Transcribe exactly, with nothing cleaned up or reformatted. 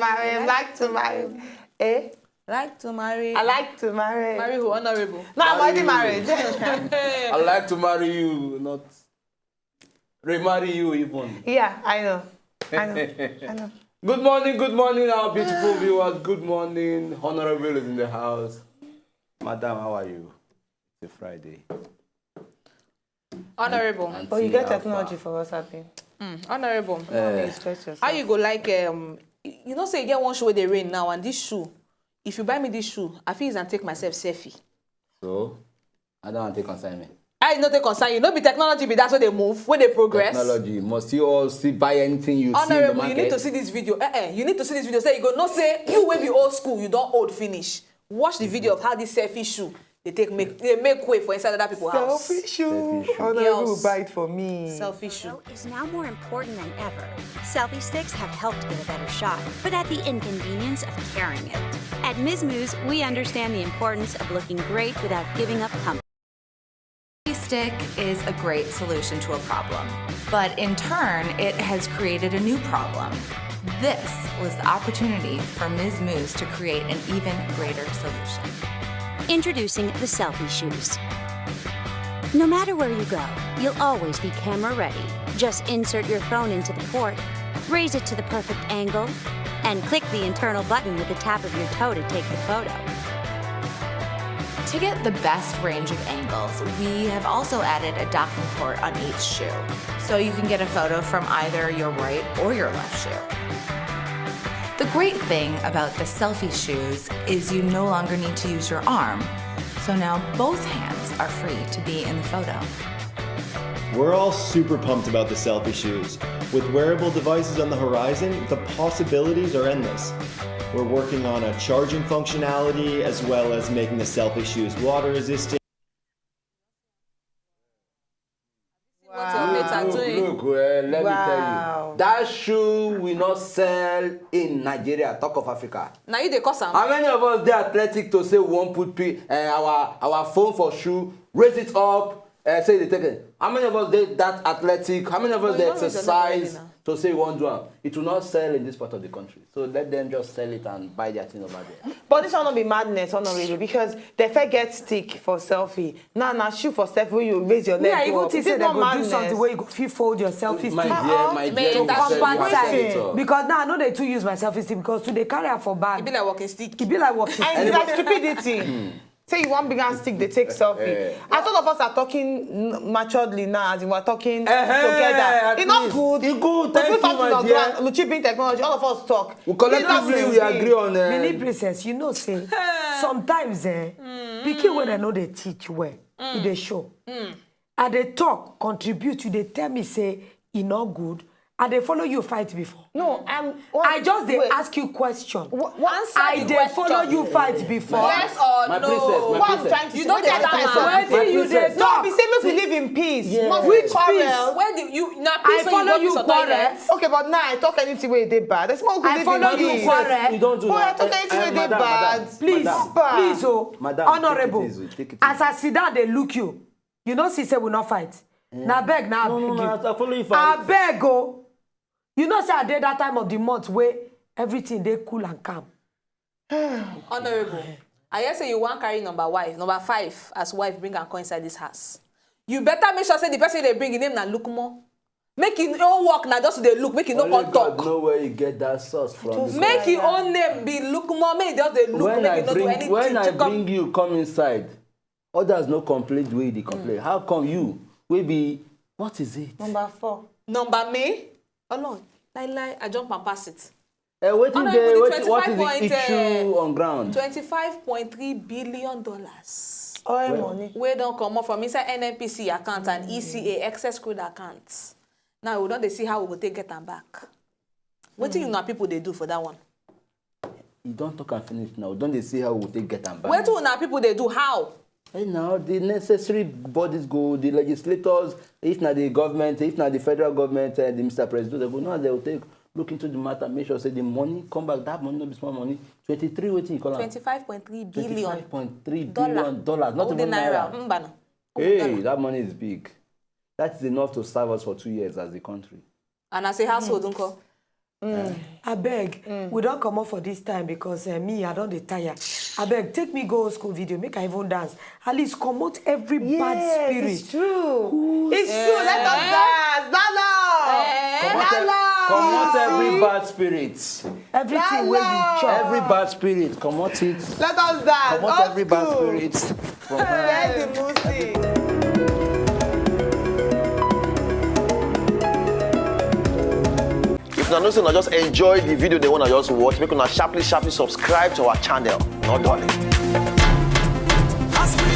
Marry, like to marry. Eh? Like to marry. I like to marry. Marry who? Honorable. No, I'm already married. I like to marry you, not remarry you even. Yeah, I know. I know. I know. Good morning, good morning, our beautiful viewers. Good morning. Honorable is in the house. Madam, how are you? It's a Friday. Honorable. Oh, you get technology for us, Abby. Mm, honorable. Uh, stress yourself. How you go like um y- you know say you get one shoe wey dey rain now and this shoe, if you buy me this shoe, I fit use and take myself selfie. So, I don't want to take consignment. I no take concern you. No be technology be that wey dey move, wey dey progress. Technology. Must you all see buy anything you see in the Honorable, market? You need to see this video. Eh, eh, you need to see this video. Say you go know say you wey be old school, you don old finish. Watch the video of how this selfie shoe dey take make dey make way for inside other people house. Selfie shoe. Selfie shoe. Honorable Yes. Will buy it for me. Selfie shoe. Is now more important than ever. Selfie sticks have helped get a better shot, but at the inconvenience of carrying it. At Miz Moo's, we understand the importance of looking great without giving up comfort. Selfie stick is a great solution to a problem, but in turn, it has created a new problem. This was the opportunity for Miz Moo's to create an even greater solution. Introducing the selfie shoes. No matter where you go, you'll always be camera ready. Just insert your phone into the port, raise it to the perfect angle, and click the internal button with the tap of your toe to take the photo. To get the best range of angles, we have also added a docking port on each shoe, so you can get a photo from either your right or your left shoe. The great thing about the selfie shoes is you no longer need to use your arm, so now both hands are free to be in the photo. We're all super pumped about the selfie shoes. With wearable devices on the horizon, the possibilities are endless. We're working on a charging functionality as well as making the selfie shoes water resistant. What's your mate are Look, doing? look, eh, let me tell Wow. you. That shoe will not sell in Nigeria. Talk of Africa. Now you dey cause am. How many of us dey athletic to say we wan put pe- uh, our our phone for shoe, raise it up, uh, say they take it? How many of us dey that athletic? How many of us No, dey you don't raise your leg exercise already now. To say we wan do am? It will not sell in this part of the country. So let them just sell it and buy their thing over there. But this one no be madness, Honorable, because they fit get stick for selfie. Now, now shoe for selfie, you raise your leg. Yeah, I even up. think This say they not go do madness. Something where you go fit fold your selfie My stick. dear, my Man, dear, that's we said we compensate. have it all. Because now I know they too use my selfie stick because today carry am for bag. E be like walking stick. E be like walking And stick. it's like stupidity. Say you want big and stick, they take selfie. Eh. As all of us are talking n- maturedly now, as in we're talking Eh, together. at It's not least. Good. It's good. We Thank put you, something my on dear. Ground, we chip in technology. All of us talk. We collectively we agree on. Mini Uh, princess, you know say sometimes eh, pikin when I know they teach well, e dey show. I dey talk, contribute, you dey tell me say e no good. I dey follow you fight before. No, I'm. I just dey Wait. Ask you question. What, what, Answer I the dey question. Follow you fight before. Yes or My no? princess, my What I'm princess. trying to You say, don't what dey I'm talk trying to am. say. Wetin you dey No, talk? be say make we live in peace. Yes. Must Which we quarrel? Peace? Where do you na I peace when you follow go you peace on toilet? Quarrel. Okay, but now I talk anything wey dey bad. There's more good I living follow in you peace. Quarrel. You don't do Boy, I that. Talk anything Eh, wey eh, dey madam, bad. Madam, Please, madam. Bad. Please, oh, Madam, honorable. Take it easy, take it As easy. I sit down, they look you. You know, see, say we not fight. Now beg, now I No, beg no, you. no, I follow you for. I beg, oh. You know, say I did that time of the month where everything they cool and calm. Honorable, I hear say you wan carry number wife, number five as wife bring am come inside this house. You better make sure say the person they bring him name na Lukmo. Make him own work na just to dey look, make him no Only come God talk. Know where you get that source from. Because Make him own name be Lukmo, make him just dey look, when make I him no do bring anything. when I to come. Bring you come inside, others no complain the way they complain. How come you? We be what is it? Number four. Number me? Ọlọ́run, lie lie, I jump and pass it. Uh, waiting Honorable, there, the waiting, what is the twenty-five point, issue uh, on ground? Twenty-five point three billion dollars. Oil Well, money. Wey don comot from inside N N P C account and E C A excess crude account. Now we don dey see how we go take get am back. Wetin you know people dey do for that one? You don't talk and finish now. Don't they see how we take get am back? Wetin una people dey do? How? Hey, now the necessary bodies go, the legislators, if not the government, if not the federal government, uh, the Mister President, they go now they will take look into the matter, make sure say the money come back. That money no be small money. Twenty-three, wetin you call am? Twenty-five point three billion. Twenty-five point three billion dollars. Not Owó even naira. naira. Mbana. Hey, that money is big. That is enough to serve us for two years as a country. And as a household, nko? Abeg, we don comot for this time because uh, me, I don dey tire. Abeg, take me go old school video, make I even dance. At least comot every bad Yes, spirit. It's true. It's true. Let us dance. Lala. Comot, ev- comot every bad spirit. Everything wey you chop. Every bad spirit, comot it. Let us dance. Comot every bad spirit from her. Let the music. If una know say una just enjoy the video, they wanna just watch, make una sharply, sharply subscribe to our channel. No darling. As we